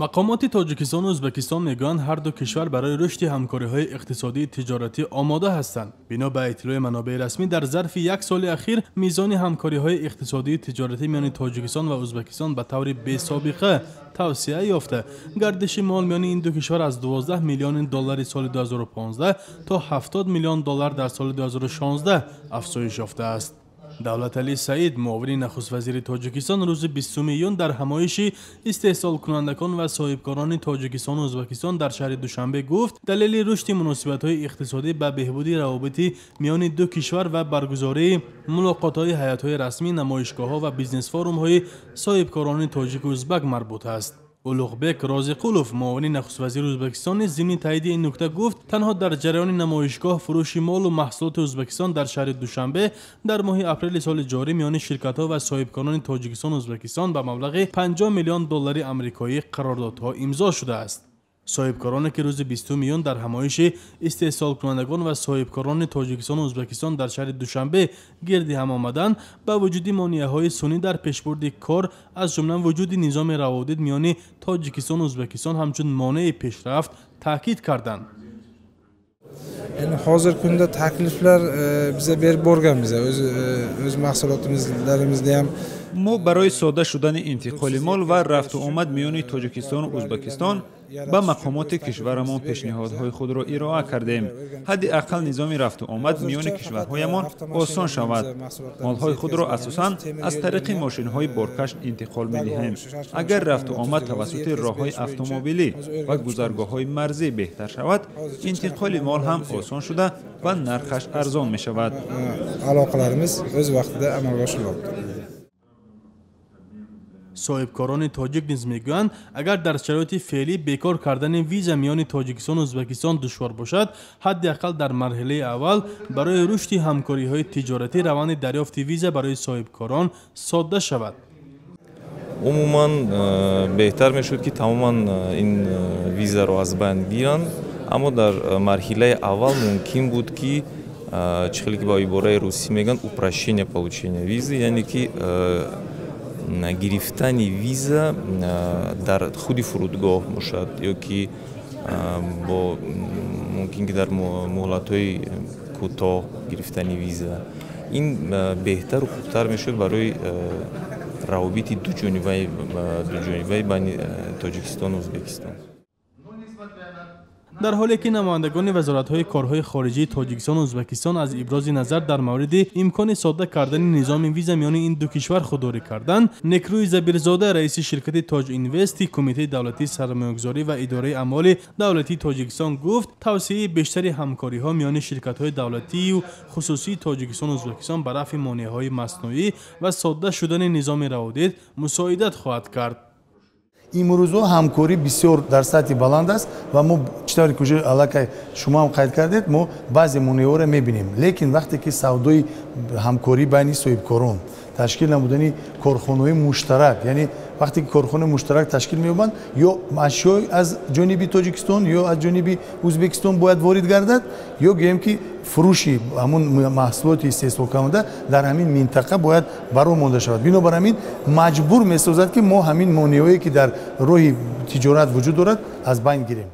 Мақомоти Тоҷикистону Ӯзбекистон мегӯянд, ҳар ду кишвар барои рушди ҳамкориҳои иқтисодии тиҷоратӣ омода ҳастанд. Бино ба иттилои манобеи расмӣ, дар зарфи як соли ахир мизони ҳамкориҳои иқтисодии тиҷоратӣ миёни Тоҷикистон ва Ӯзбекистон ба таври бесобиқа тавсеа ёфта, гардиши мол миёни ин ду кишвар аз 12 миллиони доллари соли 2015 то 70 миллион доллар дар соли 2016 афзоиш ёфтааст. Давлаталӣ Саид, муовини нахуствазири Тоҷикистон, рӯзи 20 июн дар ҳамоиши истеҳсолкунандагон ва соҳибкорони Тоҷикистону Ӯзбекистон дар шаҳри Душанбе гуфт, далели рушди муносибатҳои иқтисодӣ ба беҳбуди равобити миёни ду кишвар ва баргузории мулоқотҳои ҳайатҳои расмӣ, намоишгоҳҳо ва бизнес-форумҳои соҳибкорони тоҷику ӯзбак марбут аст. Улуғбек Розиқулов, муовини нахуствазири Ӯзбекистон, низ зимни таъйиди ин нукта гуфт, танҳо дар ҷараёни намоишгоҳ фурӯши молу маҳсулоти Ӯзбекистон дар шаҳри Душанбе дар моҳи апрели соли ҷорӣ миёни ширкатҳо ва соҳибкорони Тоҷикистону Ӯзбекистон ба маблағи 50 миллион доллари амрикоӣ қарордодҳо имзо шудааст. Соҳибкороне, ки рӯзи 20 июн дар ҳамоиши истеҳсолкунандагон ва соҳибкорони Тоҷикистону Ӯзбекистон дар шаҳри Душанбе гирди ҳам омаданд, ба вуҷуди монеаҳои сунъӣ дар пешбурди кор, аз ҷумла вуҷуди низоми раводид миёни Тоҷикистону Ӯзбекистон ҳамчун монеи пешрафт таъкид карданд. Endi hozirgi kunda takliflar biza berib borganmiz, o'z mahsulotlarimizni ham. Мо барои содда шудани интиқоли мол ва рафту омад миёни Тоҷикистону Ӯзбекистон ба мақомоти кишварамон пешниҳодҳои худро ироа кардем. Ҳадди ақал низоми рафту омад миёни кишварҳоямон осон шавад. Молҳои худро асосан аз тариқи мошинҳои боркаш интиқол медиҳем. Агар рафту омад тавассути роҳҳои автомобилӣ ва гузаргоҳҳои марзӣ беҳтар шавад, интиқоли мол ҳам осон шуда ва нархаш арзон мешавад. Aloqalarimiz o'z vaqtida amalga oshirilyapti. Соҳибкорони тоҷик низ мегӯянд, агар дар шароити феълӣ бекор кардани виза миёни Тоҷикистону Ӯзбекистон душвор бошад, ҳадди ақал дар марҳилаи аввал барои рушди ҳамкориҳои тиҷоратӣ раванди дарёфти виза барои соҳибкорон содда шавад. Умуман беҳтар мешуд, ки тамоман ин визаро аз байн гиранд, аммо дар марҳилаи аввал мумкин буд, ки чӣ хеле ки ба ибораи русӣ мегӯянд, упрощение получения визы, яъне ки гирифтани виза дар худи фурудгоҳ бошад ё ки бо мумкин ки дар муҳлатҳои кӯтоҳ гирифтани виза. Ин беҳтару хубтар мешуд барои равобити дуҷонибаи байни Тоҷикистону Ӯзбекистон. Дар ҳоле ки намояндагони вазоратҳои корҳои хориҷии Тоҷикистону Ӯзбекистон аз ибрози назар дар мавриди имкони содда кардани низоми виза миёни ин ду кишвар худдорӣ карданд, Некрӯи Забирзода, раиси ширкати Тоҷ Инвести Кумитаи давлатии сармоягузорӣ ва идораи амволи давлатии Тоҷикистон гуфт, тавсеаи бештари ҳамкориҳо миёни ширкатҳои давлатию хусусии Тоҷикистону Ӯзбекистон ба рафъи монеаҳои маснуӣ ва содда шудани низоми раводид мусоидат хоҳад кард. Имрӯзҳо ҳамкорӣ бисёр дар сатҳи баланд аст ва мо, чӣ тавре ки уже аллакай шумо ҳам қайд кардед, мо баъзе монеаҳоро мебинем, лекин вақте ки савдои ҳамкорӣ байни соҳибкорон, ташкил намудани корхонаҳои муштарак, яъне вақте ки корхонаи муштарак ташкил меёбанд, ё ашёи аз ҷониби Тоҷикистон, ё аз ҷониби Ӯзбекистон бояд ворид гардад, ё гӯем ки фурӯши ҳамун маҳсулоти истеҳсолкунанда дар ҳамин минтақа бояд баро монда шавад. Бинобар ҳамин маҷбур месозад, ки мо ҳамин монеаҳое, ки дар роҳи тиҷорат вуҷуд дорад, аз байн гирем.